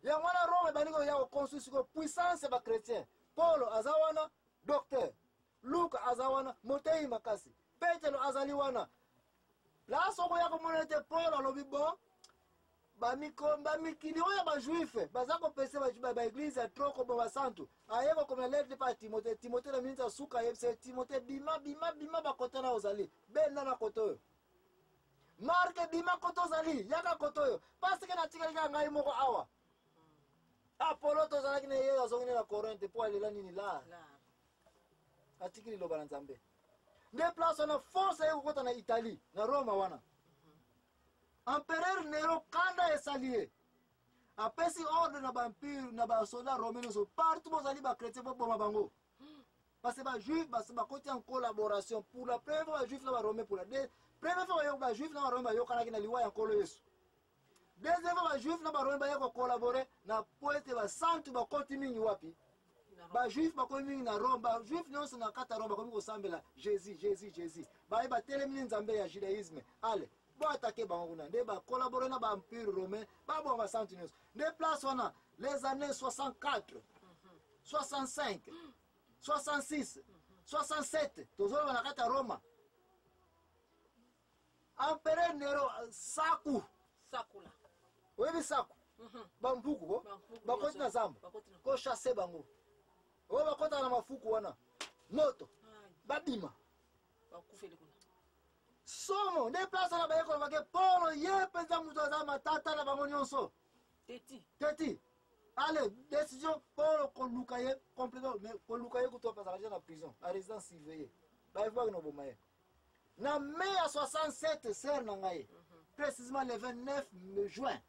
Yango wana Rome ebandi koya koconstruire sikoyo puissance ya bachrétien. Paulo aza wana docteur, Luka aza wana moteyi makasi, Petelo azali wana. Place okoya komona ete Paul alobi bon, bamikili oyo ya bajuife baza kopesa baeglize ya trop koboma basantu. Aye kokomela lettre pa Timote. Timote na miniti ya suka ayebisa ye, Timote, bima bima bima bakota na ozali benda na koto oyo. Marke, bima koto ozali, yaka koto oyo, parce que natikali kaka ngai moko awa. Apolo tozalaki na ye, azongi na Korinthe mpo alela nini la atiki liloba na Nzambe. Nde place wana force aye kokota na Italie, na Roma wana. Empereur Nero kanda esali ye, apesi ordre na baempire na basoda romain nyonso partout bozali bachrétien, boboma bango, parce que bajuif bakoti en collaboration pour la première fois. Bajuif na baromain, pour la première fois bajuif na baromain bayokanaki na liwa ya Nkolo Yesu. Deuxième fois bajuif na baromain baye kocollabore na po ete basantu bakoti mingi wapi? Bajuif bakomi mingi na Rome. Bajuif nyonso na kati ya Rome bakomi kosambela Jésus, Jésus, Jésus. Baye batelemini Nzambe ya judaïsme. Ale boatake bango kuna. Nde bacollabore na baempire romain, baboma basantu nyonso. Nde place wana les années 64, 65, 66, 67, tozoloba na kati ya Roma, empereur Nero saku sakula. Oyebi saku? Bampuku ko bakoti na zamba kochasse bango oyo bakotaka na mafuku wana, moto babima. Bakufeli kuna. Somo. Nde place wana baye koloba ke Polo ye mpenza moto aza matata na bango nyonso. Teti. Teti. Ale décision, Polo koluka ye complètement, mais koluka ye kutu azalaka déjà na prison, na résidence surveillée. Bayebaki na oboma ye na mai ya 67, sœur na ngai, précisément le 29 juin.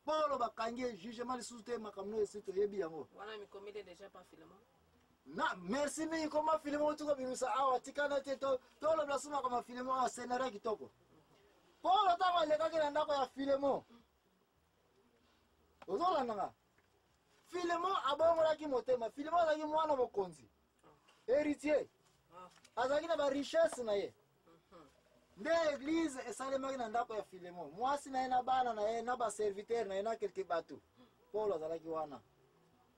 Polo bakangi ye, jugement lisusu te, makambo no esi toyebi yango. Wana mikomeli déjà pa Filemon. Na merci mingi. Koma Filemon oti kobimisa awa, tikana te tolobela so makambo ya Filemon awa. Scénario kitoko. Polo ntango alekaki na ndako ya Filemon, ozolandanga, Filemon abongolaki motema. Filemon azalaki mwana mokonzi, héritier, azalaki na barichesse na ye. Nde église esalemaki na ndako ya Filemon, mwasi na ye na bana na ye na baserviteur na ye na quelque bato. Paul azalaki wana.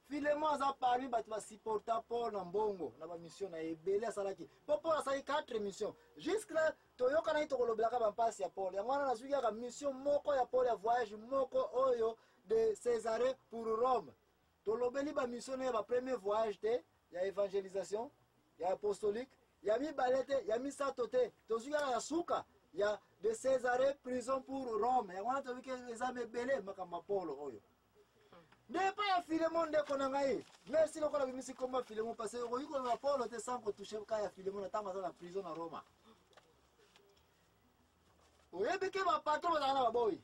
Filemon aza parmi bato basupporta Paul na mbongo na bamission na ye ebele asalaki, mpo Paul asalaki 4 mission. Jusque là toyokanaki tokolobelaka bampasi ya Paul. Yango wana nazwiki kaka mission moko ya Paul, ya voyage moko oyo de Césarée pour Rome. Tolobeli bamission na ye, bapremier voyage te ya évangélisation ya apostolique, ya mibale te, ya misato te. Tozwi kaka ya suka, ya de Césarée prison pour Rome. Yango wana tobiki eza mebele makambo ya Polo oyo. Nde epai ya Filemon, ndeko na ngai, merci lokola bimisi komba Filemon, parce que okoki koloba Polo te sans kotouche ka ya Filemon na ntango aza na prison na Roma. Oyebi ke bapatron bazalaka na baboyi.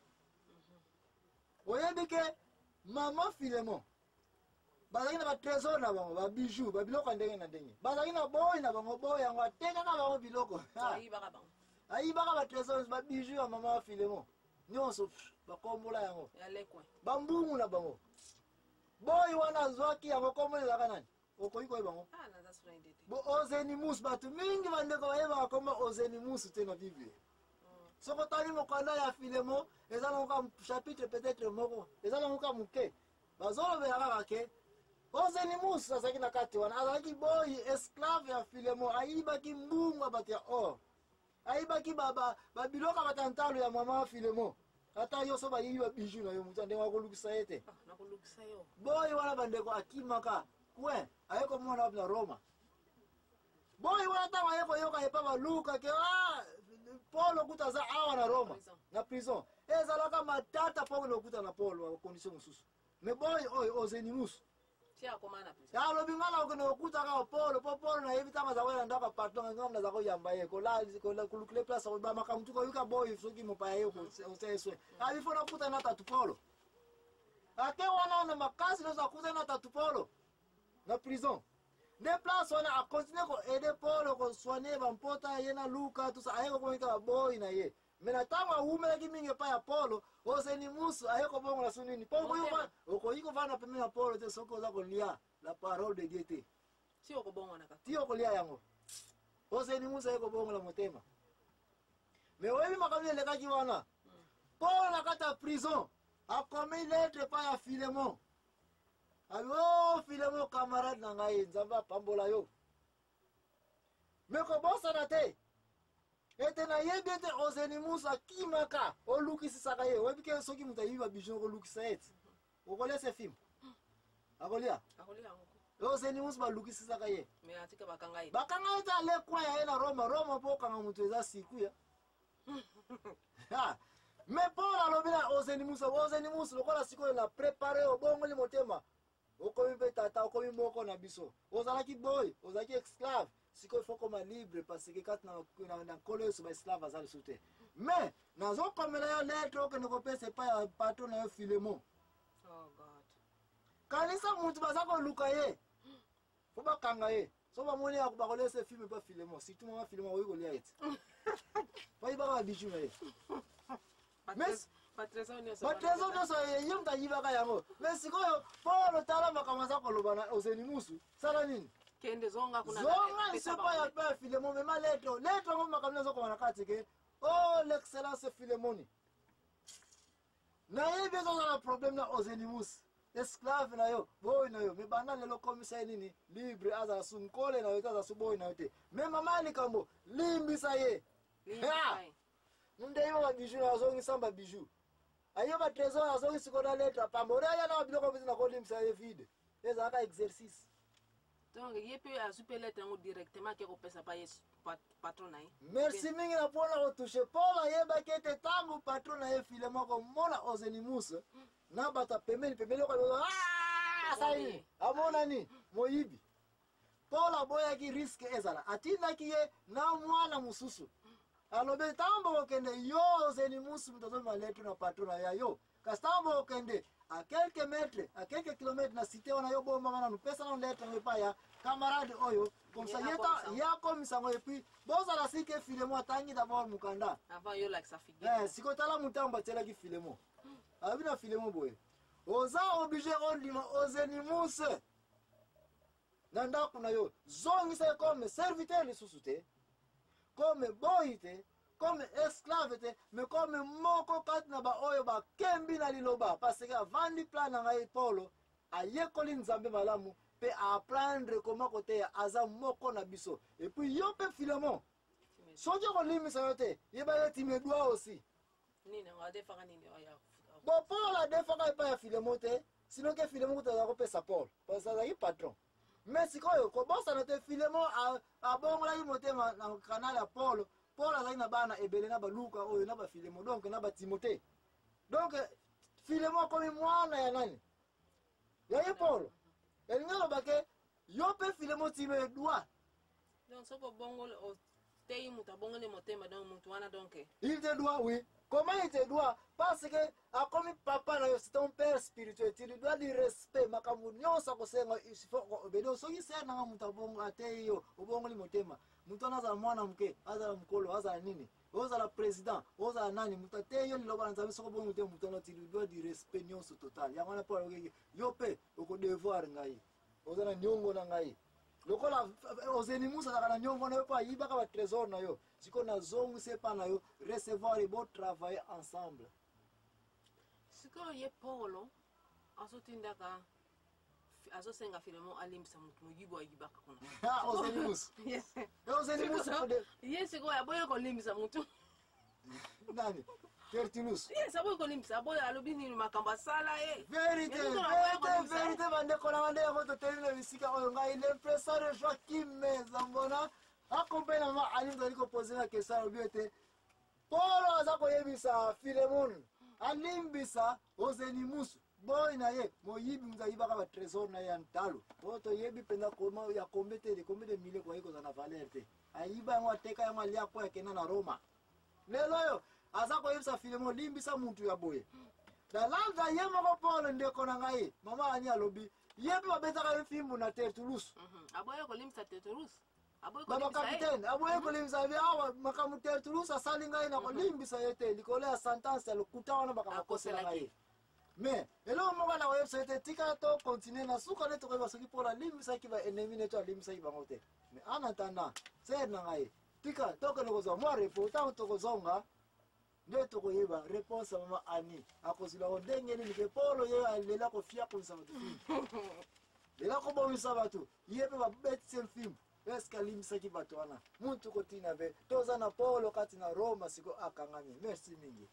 Oyebi ke mama Filemon bazalaki na batrésor na bango, babijou, babiloko ya ndenge na ndenge. Bazalaki na boyi na bango. Boyi yango atekaka bango biloko, ayibaka bango. Ayibaka batrésor, babijou ya mama wa Filemon nyonso, bakombola yango. Ya lekwe. Bambungu na bango. Boyi wana azwaki yango, kombo ezalaka nani? Okoki koyeba yango? Ah, naza suna ide te. Bo Ozenimus, bato mingi bandeko bayebaka kombo Ozenimus te na Bible. Soki otali mokanda ya Filemon, eza nango ka chapitre peut-être moko, eza nango ka moke. Bazolobela kaka ke Ozenimus azalaki na kati wana, azalaki boyi, esclave ya Filemon. Ayibaki mbungu ya bato ya or, ayibaki babiloko ya bato ya ntalo ya mama Filemon. Ata yo so bayibi babiju na yo, moto ndenge akolukisa ye te. Ah, nakolukisa yo. Boyi wana, bandeko, akimaka coin, aye komona wapi? Na Roma. Boyi wana ntango aye koyoka epa baluka ke ah, Polo kuta aza awa na Roma na prison, ezalaka matata mpo kende kokuta na Polo bakondition mosusu. Mais boyi oyo Ozenimus Ti akoma na prison. Alobi ngai na kokende kokuta kaka Polo, mpo Polo nayebi ntango aza koya na ndako ya patron, ngai naza koyamba ye, kolukile place bamakambo tu koyoka. Boyi soki mopaya ye osia ye soin, abi fo nakuta na tatu Polo. Ake wana na makasi nyonso, akutani na tatu Polo na prison. Nde place wana akontinue koaider Polo, kosoigne bampota ye na Luka tusa. Aye kokomika baboyi na ye. Me na ntango awumelaki mingi epai ya Polo, Ozenimusu aye kobongola su nini? Mpo okoki kovanda pembeni ya Polo te soki oza kolia la parole de Dieu te. Ti okobongwana kaka. Ti okolia yango. Ozenimusu aye kobongola motema. Me oyebi makambo elekaki wana, Polo na kati ya prison. Akomi lettre epai ya Filemon. Alobi, oh Filemon, camarade na ngai, Nzambe apambola yo. Me kobosana te ete nayebi ete Ozenimus akimaka, olukisisaka ye. Oyebi ke soki moto ayibi babijou okolukisa ye ti okolesa fimbo akolia. Akolia yango. Ozenimus balukisisaka ye. Mais atika bakanga ye. Bakanga ye te, ale coin ya ye na Roma. Roma mpo okanga moto eza sikuya. Mais Paul alobi na Ozenimus, Ozenimus, lokola sikoyo na prepare, obongoli motema, okomi mpe tata, okomi moko na biso. Ozalaki boy, ozalaki esclave, sikoyo faut koma libre, parce que kati na Nkolo Yesu baesclave aza lisusu te. Mais nazokomela yo lettre, okende kopesa epai ya patron na yo Filemon. Oh God. Kanisa motu baza koluka ye fo bakanga ye. So bamoni ya bakolesa filme epa Filemon, surtout mama Filemon akoki kolia ye te, bayibaka babiju na ye. Batrésor nyonso. Batrésor nyonso ye moto ayibaka yango. Mais sikoyo Paul, tala makambo aza koloba na Ozenimusu. Sala nini? Kende, zonga kuna. Zonga liso epai ya Filemon, mema lettre. Lettre yango, makambo nazokoma na kati ke: oh l'excellence Filemoni, nayebi ezozala problème na Ozenimus, esclave na yo, boyi na yo. Me banda lelo komisa ye nini? Libre. Azala su nkole na yo te, azala su boyi na yo te. Me mama ya likambo, limbisa ye. Limbisa ye. Nde yo babiju na azongisa babiju, ayo batrésor azongi sikoyo na lettre pamba. Ori aya na babiloko mpenza, nakolimbisa ye vide, ezalaka exercice. Donc ye mpe azwi mpe lettre yango directement, ake kopesa pa ye patron na ye. Merci mingi na mpona kotouche. Paul ayebaki ete ntango patron na ye Filemon komona Ozenimus na bato ya pembeni pembeni, oko asali nini? Amonani moyibi. Paul aboyaki risque ezala, atindaki ye na mwana mosusu. Alobi: ntango bokokende, yo Ozenimus moto azomema lettre na patron na ya yo, kasi ntango bokokende à quelques mètres, à quelques kilomètres na cité wana, yo bombama nanu, pesa nanu lettre yango epai ya camarade oyo, comme ça Ye ye ta- akomisa. ye akomisa yango. Et puis bozala sike Filemon atangi d'abord mokanda avant yo olakisa figure. Sikoyo tala motambo atielaki Filemon. Alobi na Filemon boye: oza obligé ondima Ozenimus na ndako na yo, zongisa ye comme serviteur lisusu te, comme boyi te, comme esclave te, mais comme moko kati na baoyo bakembi na liloba, parce que avandi plan na ngai Polo, ayekoli Nzambe malamu mpe aapprendre koma koteya, aza moko na biso. Et puis yo mpe Filemon, soki okolimbisa yo te, yeba ye tu me dois aussi. Nini yango adefaka nini oyo? Bon, Paul adefaka epai ya Filemon te, sinon ke Filemon kuta aza kopesa Paul parce que azalaki patron. Mais sikoyo kobosana te, Filemon abongolaki motema na canal ya Paul. Paul azalaki na bana ebele, na baluka oyo na bafilemon, donc na batimote. Donc Filemon akomi mwana ya nani? Ya ye Paul. Elingi aloba ke yo mpe Filemon, tu me dois. Donc soki obongoli, oteyi moto, abongoli motema, donc moto wana donc Il te doit, oui. Comment il te doit? Parce que akomi papa na yo, c'est ton père spirituel. Tu lui dois du respect. Makambo nyonso akosenga, il faut obéir. Soki ser nanga moto abongo ateyi yo, obongoli motema. Moto wana azala mwana moke, azala mokolo, azala nini? Ozala président, ozala nani, moto ateyi yo liloba na Nzambe, soki obongi motema, moto wana tu lui dois du respect nyonso total. Yango wana mpo alobaki yo mpe okodevoir ngai. Oza na niongo na ngai. Lokola Ozenimus azalaka na niongo na yo mpo ayibaka batrésor na yo, sikoyo nazongisa epa na yo, recevoir et botravailler ensemble. Sikoyo ye Polo azotindaka, azosenga Filemon alimbisa motu moyibi ayibaka kuna. Ah, Ozenimus. Yes. Ozenimus. Ye sikoyo aboyi kolimbisa motu. Nani? Tertulus? Yes, aboyi kolimbisa, aboyi. Alobi nini? Makambo asala ye. Vérité, vérité, vérité. Bandeko na bande yango, totelemi na bisika oyo. Ngai l'impresario Joakim Zambona akompene mama Ali tozali kopose na question. Alobi ete Polo aza koyebisa Filemon alimbisa Ozenimus, boy na ye, moyibi, moto ayibaka batrésor na ye ya ntalo oyo toyebi mpenza koma ya kombe te, de combien de mille koyei kozala na valeur te. Ayiba yango, ateka yango, alia po akenda na Roma. Lelo oyo aza koyebisa Filemon: limbisa mutu ya boye. Nalanda ye moko Paul, ndeko na ngai mama Ani alobi ye mpe babetaka ye fimbu na Tertulus. Aboyi kolimbisa Tertulus, aboyi na kolimbisa ye. Bakapitaine aboyi kolimbisa ye. Awa makambo Tertulus asali ngai, na kolimbisa ye te likolo ya sentence ya lokuta wana makambo akosela ngai. Mais eloko moko na koyebisa ye te, tika to continue na suka nde tokoyeba soki Paul alimbisaki baennemi ne to alimbisaki bango te. Mais en attendant, sere na ngai, tika tokende kozwa mwa repos. Ntango tokozonga Nde tokoyeba reponse ya mama Annie akozwila yango ndenge nini ke Polo ye alela kofia komisa bato fimbu, lela kobomisa bato, ye mpe babetisi ye fimbu, eske alimbisaki bato wana? Muntu kotina mpe toza na Polo kati na Roma siko akangami. Merci mingi.